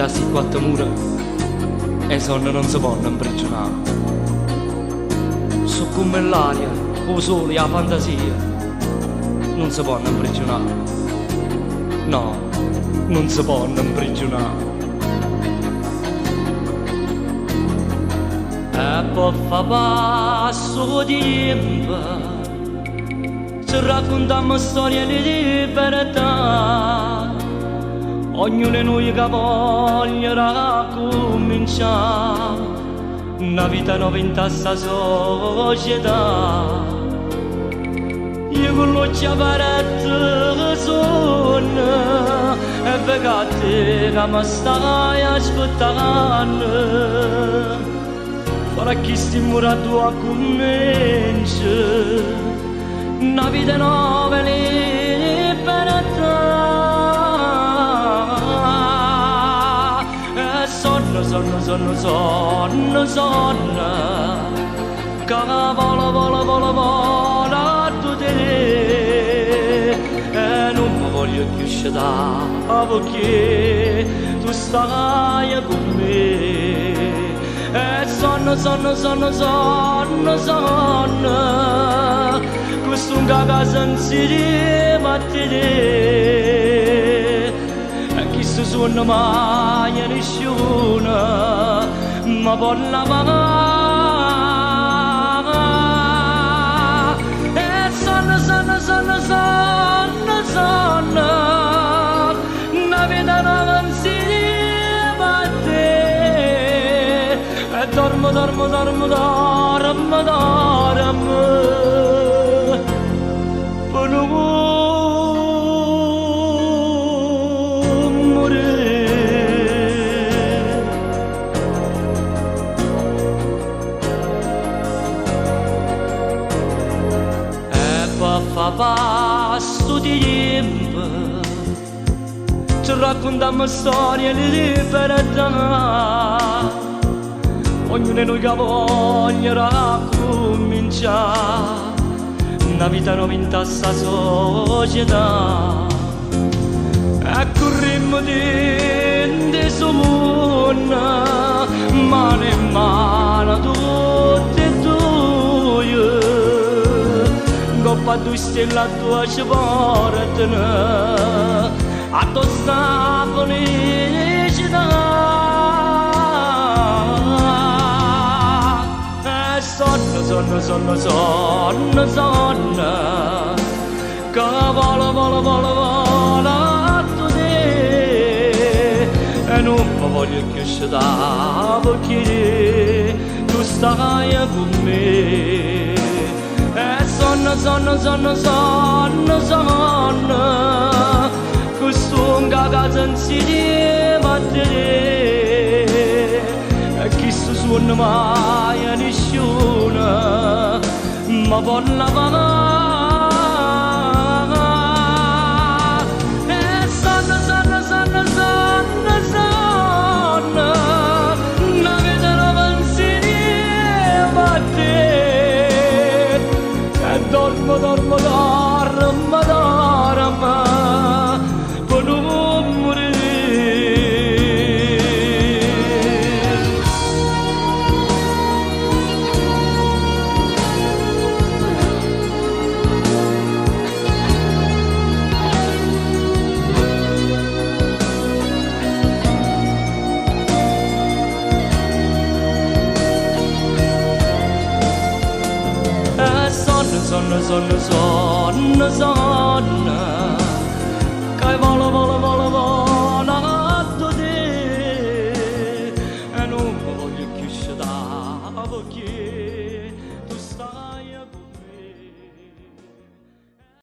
Int'a 'sti quatt' mura 'e sonne nun se ponno 'mpriggiunà. So' comm' ll'aria, 'o sole e 'a fantasia, nun se ponno 'mpriggiunà. No, nun se ponno 'mpriggiunà. E po' fa pass' 'o tiempo, ce raccuntammo storie 'e libertà. Ognuno 'e nuje ca voglia raccumincià na vita nova 'int'a 'sta società. Io cu ll'uocchie aperte sonno e veco a te ca me staje aspettanno. Fore a chisti mura addò accummencia na vita nova 'e libertà. E sonno, sonno, sonno, sonno, sonno, ca vola, vola, vola, vola addu te. E nun me voglio cchiù scetà pecché tu staje cu me. E sonno, sonno, sonno, sonno, sonno, che stongo a casa 'nsieme a te. E chistu suonno maje nisciuno me po' levà. E sonno, sonno, sonno, sonno, sonno, na vita nova 'nsieme a te. E dormo, dormo, dormo, dormo, dormo, pe' nun murì. E pe' fa pass' 'o tiempo, ce raccuntammo storie 'e libertà. Ognuno 'e nuje ca voglia raccumincià na vita nova 'int'a 'sta società. E currimmo dint' 'e suonne, mano e mano tutt' e duje, 'ncopp' a duje stelle addò ce portano, addò sta 'a felicità. E sonno, sonno, sonno, sonno, sonno, ca vola, vola, vola, vola addu te. E nun me voglio cchiù scetà pecché tu staje cu me. E sonno, sonno, sonno, sonno, sonno, che stongo a casa 'nsieme a te. E chistu suonno maje nisciuno me po' levà. E sonno, sonno, sonno, sonno, sonno, na vita nova 'nsieme a te. E dormo, dormo, dormo, dormo, pe' nun murì. E sonno, sonno, sonno, sonno, sonno, che vola, vola, vola, vola.